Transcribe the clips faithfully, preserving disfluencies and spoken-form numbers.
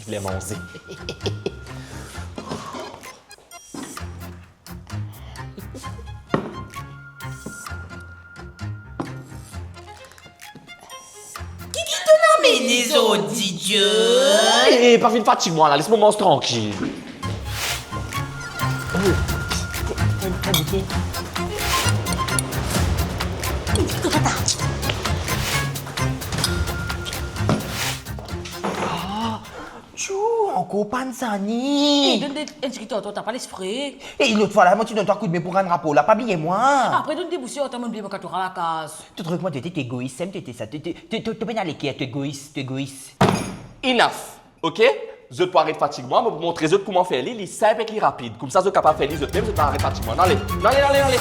Ler manze. Ki ki to'nn amenn zordi, John? Eh, pa vinn fatig mwa la, les mo manz trankil. Ah, Tchou, ankor Panzani. Eh, donn de, enn tigit ar twa, twa pa lespri. Eh, lot fwa la, mo ti donn twa koudme pou rann rapor la, pa bliye mwa. Apre donn de bousi ar twa, mo bliye mo katora lakaz. To trouv kouma to ete, to egois, sem to ete sa, to, to, to, to, to pena leker, to egois, to egois. Enough, ok? Zot pou aret fatig mwa, mo pou montre zot kouma fer li, li sinp ek li rapid. Koumsa zot kapav fer li zot mem, zot pa aret fatig mwa. Ale, ale, ale, ale.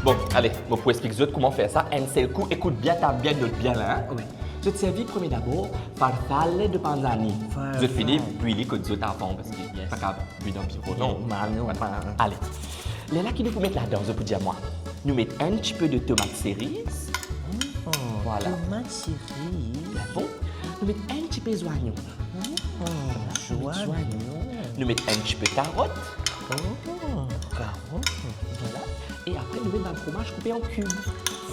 Bon, ale, mo pou explik zot kouma fer sa enn sel kou. Ekout bien, tann bien, not bien la, hein? Wi. Zot servi premie dabor farfalle de Panzani. Farfalle. Zot fini bwi li kot zot avan, parski pa kapav bwi dan biro, non? Normal, non, pa. Ale. Lerla ki nou pou met ladan, zot pou dir mwa. Nou met enn tipe de tomat seriz. Oh, vwala. Tomat seriz. Bien bon. Nou met enn tipe zwayon. Oh, vwala, nou met zwayon. Zwayon. Nou met enn tipe karot. Oh, karot. Vwala. E apre, nou met bann fromaz koupe an kib.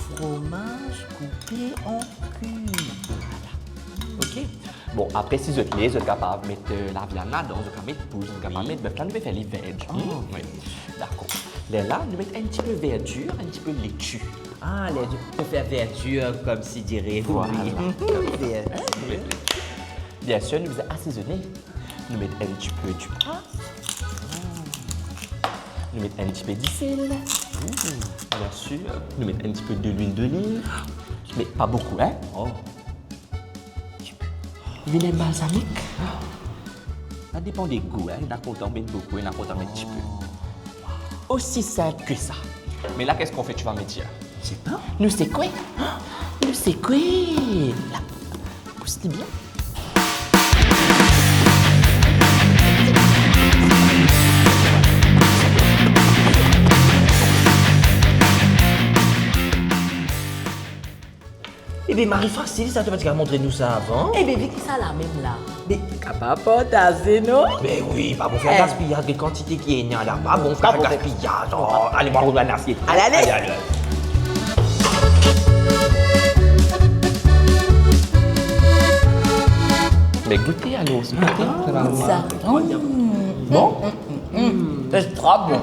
Fromaz koupe an kib. Vwala. Ok? Bon, apre, si zot le, zot kapav met, euh, laviann ladan, zot kapav met poul, zot kapav met bef, la nou pe fer li veg. Oh, wi. Dakor. Lerla, nou met enn tipe verdir, enn tipe leti. Ah, leti, pou fer verdir, koumsi dire. Vwala. Wi. Verdir. Biensir, nou bizin asezone. Nou met enn tipe dipwa. Nou met enn tipe disel. Biensir, nou met enn tipe de lwil doliv. Me pa boukou, hein? Oh. Vineg balzamik. Sa depann de gou, hein. Ena kontan met boukou, ena kontan met tipe. Aussi simple que ça. Mais là, qu'est-ce qu'on fait, tu vas me dire? Je sais pas. Nou sekwe. Nou sekwe. La, pous li bien. Ebe, mari fasil sa, to pa ti kapav montre nou sa avan? Ebe, vi ki sa la mem la. Be, kapav partaze, non? Be wi, pa bon fer gaspiyaz, get kantite ki ena la, pa bon fer gaspiyaz. Non, pa bon. Ale, mo rod bann asiet. Ale, ale. Ale, ale. Me goute alor, goute. Ah, sa. Bon? Mm, mm, mm. C'est très bon.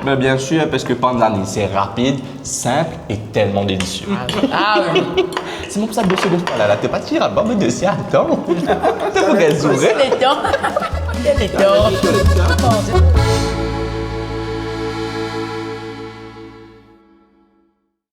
Mais bien sûr, parce que panzani, c'est rapide, simple et tellement délicieux. Ah, ah oui. C'est mon ça dossier de la, la, t'es pas tiré, bon, mais dossier, attends. T'es pour qu'elle sourit. C'est le temps. C'est le temps.